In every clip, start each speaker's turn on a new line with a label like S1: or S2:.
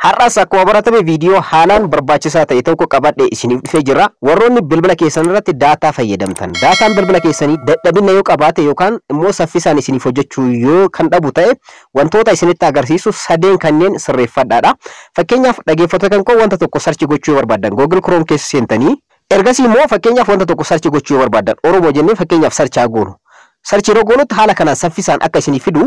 S1: Har'as akkuma baratame viidiyoo haalaan barbaachisaa ta'e tokko qabadhe isiniif dhufee jira. Warroonni bilbila keessan irratti daataa fayyadamtan, daataan bilbila keessanii dadhabina yoo qabaate yookaan immoo saffisaan isiniif hojjechuu yoo kan dhabu ta'e, wantoota isinitti agarsiisu sadeen kanneen sirreeffadhaadha. Fakkeenyaaf, dhaggeeffattoota kan koo, wanta tokko search gochuu yoo barbaaddan Google Chrome keessa seentanii, ergasii immoo fakkeenyaaf wanta tokko search gochuu yoo barbaaddan, Oromoo jennee fakkeenyaaf search haa goonu. Search yeroo goonutti haala kanaan saffisaan akka isinii fidu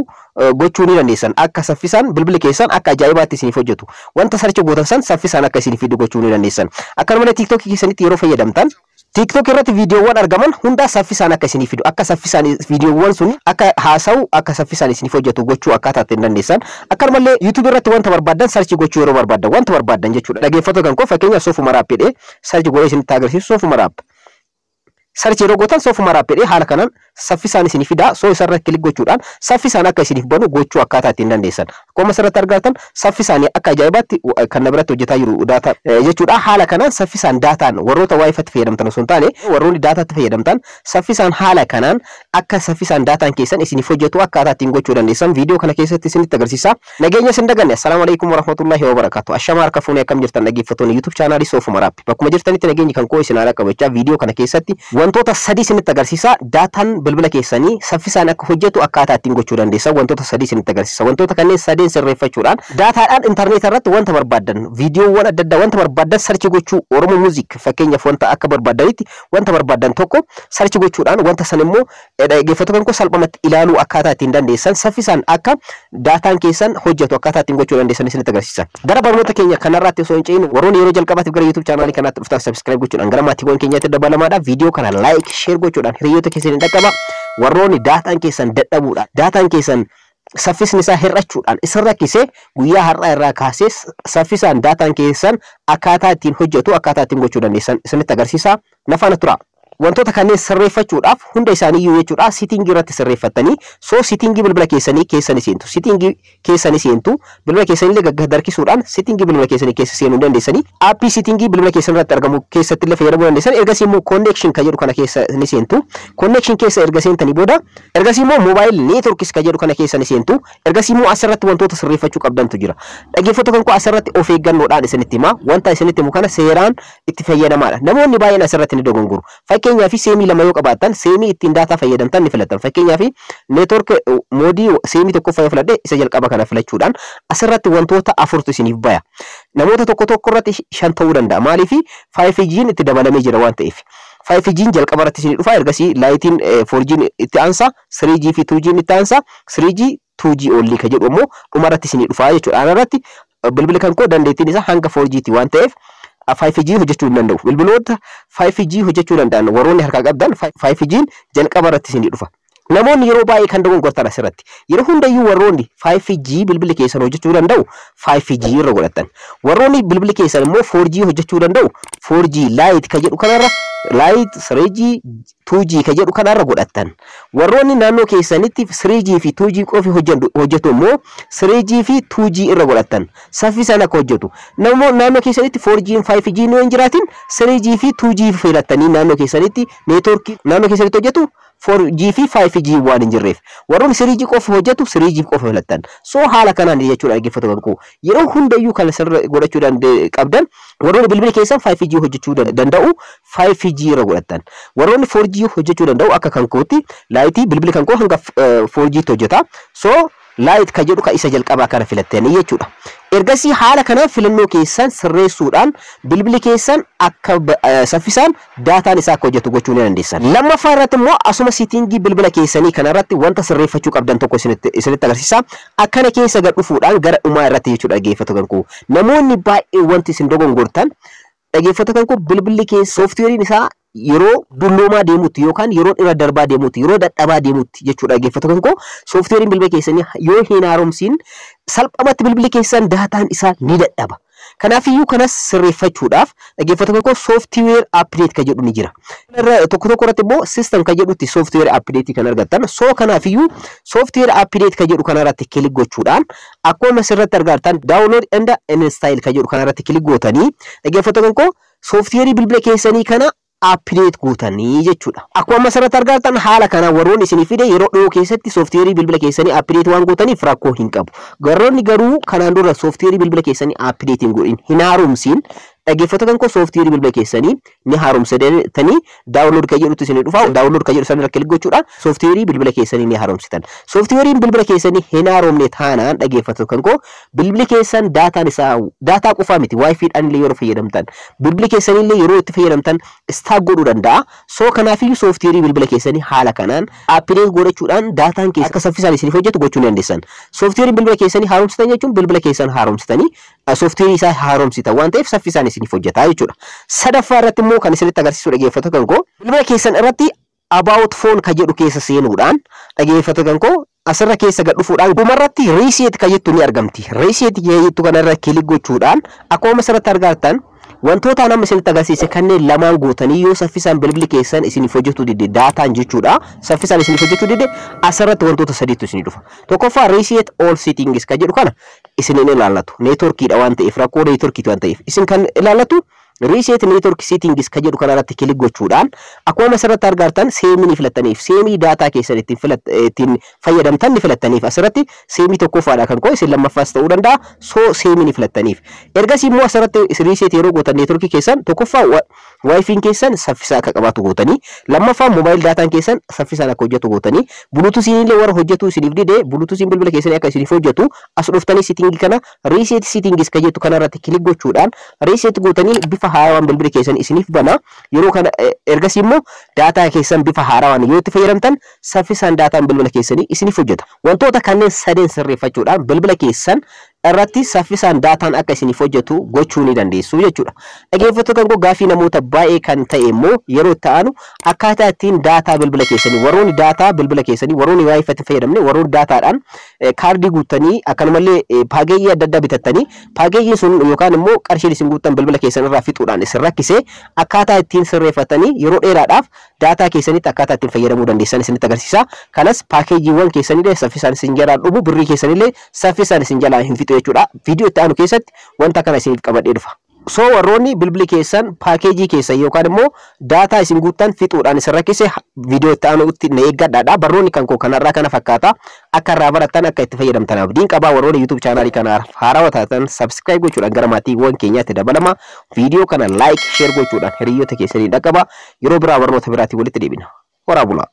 S1: gochuu ni dandeessan. Akka saffisaan bilbilli keessan akka ajaa'ibaatti isiniif hojjetu. Wanta search gootan san saffisaan akka isinii fidu gochuu ni dandeessan. Akkanumallee TikTokii keessanitti yeroo fayyadamtan, TikTok irratti viidiyoowwan argaman hunda saffisaan akka isinii fidu, akka saffisaan viidiyoowwan sun akka haasa'u, akka saffisaan isiniif hojjetu gochuu akkaataa ittiin dandeessan. Akkanumallee YouTube irratti wanta barbaaddan search gochuu yeroo barbaaddan, wanta barbaaddan jechuudha. Dhaggeeffattoota kan koo, fakkeenyaaf Soofuma Raap jedhee search godhee isinitti agarsiisu. Soofuma Raap. Search yeroo gootan Soofuma Raap jedhee haala kanaan saffisaan isinii fida. So isarra click gochuudhaan saffisaan akka isiniif banu gochuu akkaataa ittiin dandeessan. Akkuma asirratti argattan saffisaan akka ajaa'ibaatti kan na biratti hojjetaa jiru daataa jechuudha. Haala kanaan saffisaan daataan warroota WiFitti fayyadamtan osoo hin taane, warroonni daataatti fayyadamtan saffisaan haala kanaan akka saffisaan daataan keessan isiniif hojjetu akkaataa ittiin gochuu dandeessan viidiyoo kana keessatti isinitti agarsiisa. Nageenya isin daganne. Assalaamu alaikum warahmatullahi wabarakatuh. Ashama harka fuunee, akkam jirtan dhaggeeffattoonni YouTube chaanaalii Soofuma Raap? Bakkuma jirtanitti nageenyi kan koo isin haala qabachaa, viidiyoo kana keessatti wantoota sadii isinitti agarsiisa. Daataan bilbila keessanii saffisaan akka hojjetu akkaataa ittiin gochuu dandeessan wantoota sadii isinitti agarsiisa. Wantoota kanneen sadeen sirreeffachuudhaan daataadhaan intarneeta irratti wanta barbaaddan, viidiyoowwan adda addaa, wanta barbaaddan search gochuu, Oromoo music fakkeenyaaf, wanta akka barbaaddanitti wanta barbaaddan tokko search gochuudhaan wanta san immoo, dhaggeeffattoota kan koo, salphumatti ilaaluu akkaataa ittiin dandeessan, saffisaan akka daataan keessan hojjetu akkaataa ittiin gochuu dandeessan isinitti agarsiisa. Gara barnoota keenya kanarraatti osoo hin ce'in, warroonni yeroo jalqabaatiif gara YouTube chaanaalii kanaatti dhuftan subscribe gochuudhaan gara maatiiwwan keenyaatti dabalamaadha. Viidiyoo kana like, share gochuudhaan hiriyoota keessaniin dhaqqaba. Warroonni daataan keessan dadhabuudhaan, daataan keessan saffisni isaa hir'achuudhaan isin rakkisee, guyyaa har'aa irraa kaasee saffisaan daataan keessan akkaataa ittiin hojjetu, akkaataa ittiin gochuu dandeessan isinitti agarsiisa. Na faana tura. Wantoota kanneen sirreeffachuudhaaf hunda isaaniiyyuu jechuudha settingii irratti sirreeffattanii, so settingii bilbila keessanii keessa ni seentu. Settingii keessa ni seentu. Bilbila keessanillee gaggadarkisuudhaan settingii bilbila keessanii keessa seenuu dandeessanii. Aappii settingii bilbila keessan irratti argamu keessatti illee fayyadamuu dandeessan. Ergasii immoo connection kan jedhu kana keessa ni seentu. Connection keessa erga seentanii booda, ergasii immoo mobile networks kan jedhu kana keessa ni seentu. Ergasii immoo asirratti wantoota sirreeffachuu qabdantu jira. Dhaggeeffattoota kan koo, asirratti of eeggannoodhaan isinitti hima. Wanta isinitti himu kana seeraan itti fayyadamaadha. Namoonni baay'een asirratti ni dogongoru. Fakkeenyaaf, seemii lama yoo qabaattan, seemii ittiin daataa fayyadamtan ni filattan. Fakkeenyaaf, network modeii seemii tokkoffaa yoo filadhe, isa jalqaba kana filachuudhaan asirratti wantoota afurtu isiniif baya. Namoota tokko tokko irratti shan ta'uu danda'a. Maaliif? 5G'n itti dabalamee jira waan ta'eef. 5G'n jalqaba irratti isinii dhufa, ergasii LTE'n 4G'n itti aansa, 3G fi 2G'n itti aansa, 3G 2G only ka jedhu immoo dhuma irratti isinii dhufa jechuudha. Ana irratti bilbilli kan koo dandeettiin isaa hanga 4G ti waan ta'eef 5G hojjechuu hin danda'u. Bilbiloota 5G hojjechuu danda'an warroonni harkaa qabdan, 5G'n jalqaba irratti isinii dhufa. Namoonni yeroo baay'ee kan dogongortan asirratti. Yeroo hundayyuu warroonni 5G bilbilli keessan hojjechuu danda'u 5G irra godhatan. Warroonni bilbilli keessan immoo 4G hojjechuu danda'u 4G LTE ka jedhu kanarra, LTE 3G 2G ka jedhu kanarra godhatan. Warroonni naannoo keessanitti 3G fi 2G qofi hojjetu immoo 3G fi 2G irra godhatan. Saffisaan akka hojjetu. Namoonni naannoo keessanitti 4G 5G yoo hin jiraatin, 3G fi 2G filattanii naannoo keessanitti neetworkii naannoo keessanitti hojjetu 4G fi 5G waan hin jirreef. Warroonni 3G qofa hojjetu 3G qofa filattan. So haala kanaan jechuudha, dhaggeeffattoota kan koo. Yeroo hundayyuu kan sirra godhachuu qabdan, warroonni bilbila keessan 5G hojjechuu danda'u 5G irra godhattan. Warroonni 4G hojjechuu danda'u, akka kan kootti LTE bilbilli kan koo hanga 4G tti hojjeta. So LTE kan jedhu kan isa jalqabaa kana filattanii jechuudha. Ergasii haala kanaan filannoo keessan sirreessuudhaan bilbilli keessan akka saffisaan daataan isaa akka hojjetu gochuu ni dandeessan. Lammaffaa irratti immoo asuma settingii bilbila keessanii kanarratti wanta sirreeffachuu qabdan tokko isinitti agarsiisa. Akkana keessa gad dhufuudhaan gara dhumaa irratti jechuudha, dhaggeeffattoota kan koo. Namoonni baay'ee wanti isin dogongortan, dhaggeeffattoota kan koo, bilbilli keessa sooftiweeriin isaa yeroo dulloomaa deemutti yookaan yeroo irra darbaa deemutti, yeroo dadhabaa deemutti jechuudha, dhaggeeffattoota kan koo, sooftiweeriin bilbila keessanii yoo hin haaromsiin salphumatti bilbilli keessan daataan isaa ni dadhaba. Kanaafiyyuu kanas sirreeffachuudhaaf, dhaggeeffattoota koo, software update kan jedhu ni jira. Tokko tokko irratti immoo system kan jedhutti software update kan argattan. So kanaafiyyuu software update kan jedhu kanarratti click gochuudhaan akkuma asirratti argattan download and install kan jedhu kanarratti click gootanii, dhaggeeffattoota koo, sooftiweerii bilbila keessanii kana update gootanii jechuudha. Akkuma amma asirratti argattan, haala kana warroonni isinii fide yeroo dhiyoo keessatti sooftiweerii bilbila keessanii update waan gootaniif rakkoo hin qabu. Warroonni garuu kanaan dura sooftiweerii bilbila keessanii update hin godhin, hin haaromsiin, dhaggeeffattoota kan koo, sooftiweerii bilbila keessanii ni haaromsitanii, download kan jedhutu isinii dhufa. Download kan jedhu sana irra click gochuudhaan sooftiweerii bilbila keessanii ni haaromsitan. Sooftiweeriin bilbila keessanii hin haaromne taanaan, dhaggeeffattoota kan koo, bilbilli keessan daataan isaa, daataa qofaa miti, WiFiidhaan illee yeroo fayyadamtan bilbilli keessanii illee yeroo itti fayyadamtan stuck godhuu danda'a. So kanaafiyyuu sooftiweerii bilbila keessanii haala kanaan update godhachuudhaan daataan keessan akka saffisaan isiniif hojjetu gochuu ni dandeessan. Sooftiweeriin bilbila keessanii haaromsitan jechuun bilbila keessan haaromsitanii sooftiweerii isaa haaromsitan waan ta'eef saffisaan isiniif hojjeta jechuudha. Sadaffaa irratti immoo kan isinitti agarsiisu, dhaggeeffattoota kan koo, bilbila keessan irratti about phone kan jedhu keessa seenuudhaan, dhaggeeffattoota kan koo, asirra keessa gad dhufuudhaan dhumarratti reset kan jettu ni argamti. Reset jettu kanarra click gochuudhaan akkuma asirratti argattan wantoota nama isinitti agarsiise kanneen lamaan gootanii yoo saffisaan bilbilli keessan isiniif hojjetuu dide, daataan jechuudha, saffisaan isiniif hojjetuu dide, asirratti wantoota sadiitu isinii dhufa. Tokkoffaa, reset all settings kan jedhu kana isin hin ilaallatu. Neetworkiidha waan ta'eef, rakkoo neetworkiiti waan ta'eef, isin kan ilaallatu reset network settings kan jedhu kanarratti click gochuudhaan akkuma asirratti argartan seemii ni filattaniif, seemii daataa keessan ittiin fayyadamtan ni filattaniif. Asirratti seemii tokkoffaadha kan koo, isin lammaffaas ta'uu danda'a. So seemii ni filattaniif. Ergasii immoo asirratti reset yeroo gootan neetworkii keessan, tokkoffaa WiFiin keessan saffisa akka qabaatu gootanii, lammaffaa mobile daataan keessan saffisaan akka hojjetu gootanii, Bluetoothiin illee warra hojjetu isiniif dide, Bluetoothiin bilbila keessanii akka isiniif hojjetu as dhuftanii settingii kana, reset settings kan jettu kanarratti click gochuudhaan reset gootanii bifa haarawaan bilbila keessan isiniif bana. Yeroo kana ergasii immoo daataa keessan bifa haarawaan yoo itti fayyadamtan saffisaan daataan bilbila keessanii isiniif hojjeta. Wantoota kanneen sadeen sirreeffachuudhaan bilbila keessan irratti saffisaan daataan akka isiniif hojjetu gochuu ni dandeessu jechuudha. Dhaggeeffattoota kan koo, gaafii namoota baay'ee kan ta'e immoo yeroo itti aanu akkaataa ittiin daataa bilbila keessanii, warroonni daataa bilbila keessanii, warroonni WiFi fayyadamne, warroonni daataadhaan kaardii guuttanii akkanumallee paakeejii adda addaa bitattanii, paakeejiin sun yookaan immoo qarshiin isin guuttan bilbila keessan irraa fixuudhaan isin rakkise, akkaataa ittiin sirreeffatanii yeroo dheeraadhaaf daataa keessanitti akkaataa ittiin fayyadamuu dandeessan isinitti agarsiisa. Kanas paakeejiiwwan keessanillee saffisaan isin jalaa dhumu, birrii keessanillee saffisaan isin jalaa hin fixu jechuudha. Viidiyoo itti aanu keessatti wanta kana isiniif qabadhee dhufa. So warroonni bilbilli keessan paakeejii keessan yookaan immoo daataa isin guuttan fixuudhaan isin rakkise, viidiyoo itti aanutti na eeggadhaadha. Barnoonni kan koo kanarraa kana fakkaata. Akka irraa barattan, akka itti fayyadamtan abdiin qaba. Warroonni YouTube chaanaalii kanaaf haarawaa taatan subscribe gochuudhaan gara maatiiwwan keenyaatti dabalama. Viidiyoo kana like, share gochuudhaan hiriyoota keessanii dhaqqaba. Yeroo biraa barnoota biraatiin walitti deebina. Horaa bulaa.